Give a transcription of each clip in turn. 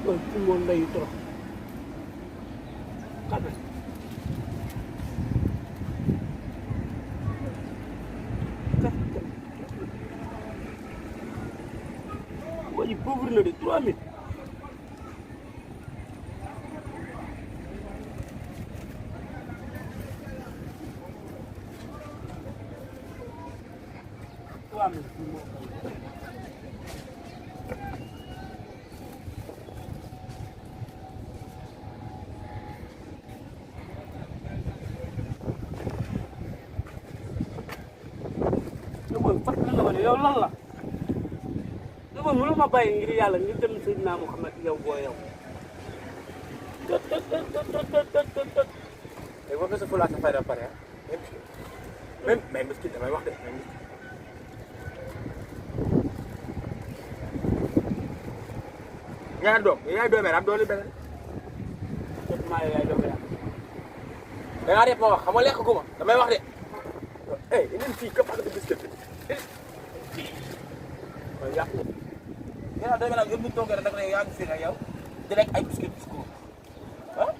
Ôi, cái môn đây tôi cắt này. Ôi, pauvre là de 3000. Fat na nga yow lan la dama mënu ma bàyyi ngir yàlla ngir dem Seydina Muhammad yow boo yow léegi war nga sa fulaak sa fayda pare même mais miskit damay wax de ñaar doom yaay doomee am dooli beneen maa yaay doom ya da ngaa def ma wax xam nga lekk gu ma damay wax de indil fii këpp ak biscuit yàq yaa doy nag yëpp bu toogee rek yaa ngi fi ak yow di lekk ay biscuit ah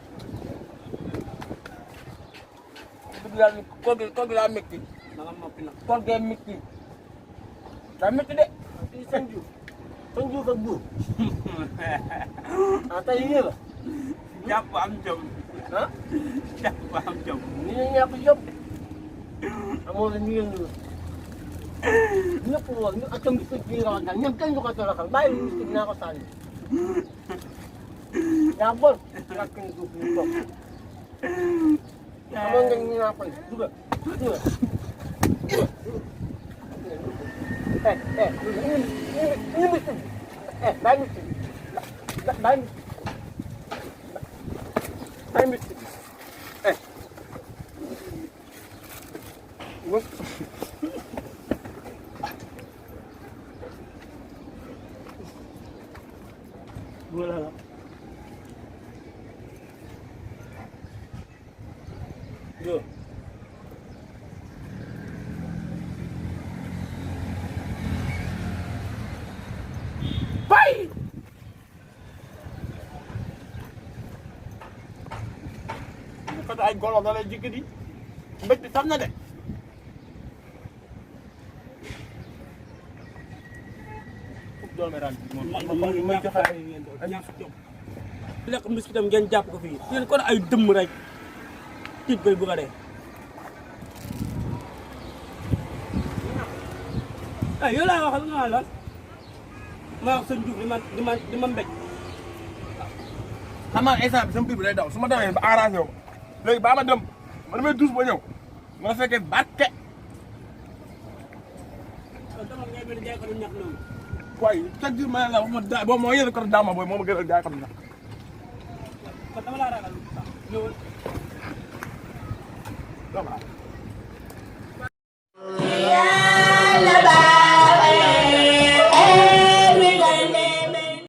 dugg yàlla ni koor gi daa métti na nga noppi nag koor gee métti daa métti de sëñ Diouf ak buur ah tey yii la jàpp am jom ah jàpp am jom ni ñu ñàkk jom amoon na ñu yëngu ñëpp woon ñu atam bi sëñ bi rawan daal ñoom kenn du ko toroxal bàyyi lu miskin naa ko sànni yaa bon lakk ni suuf ñu toog xamoon nga ñu naa koy dugal dugal ñu miskin bàyyi miskin bàyyi miskin voilà yo bay ko ay golo da lay jikki di mbëj bi tam na de doome ran ma joxe ay lekk mbiskitam ngeen jàpp ko fii yéen kon ay dëmm rek tiit bay bu ko dee ay yow laa waxal nga lan ma wax sëñ Diouf di ma mbéj xam naa instant bi sama biir bi day daw su ma demee ba arrangé wu léegi ba ma dem ma damay douze ba ñëw ma la fekkee barke dama ngay mel jaay ko ñax noonu waaye chaque jour ma ne la wax ma daa boobu moo yële ko daama booy moo ma gënal jaay xam na kon dama laa ragal ñëwal dama Yàlla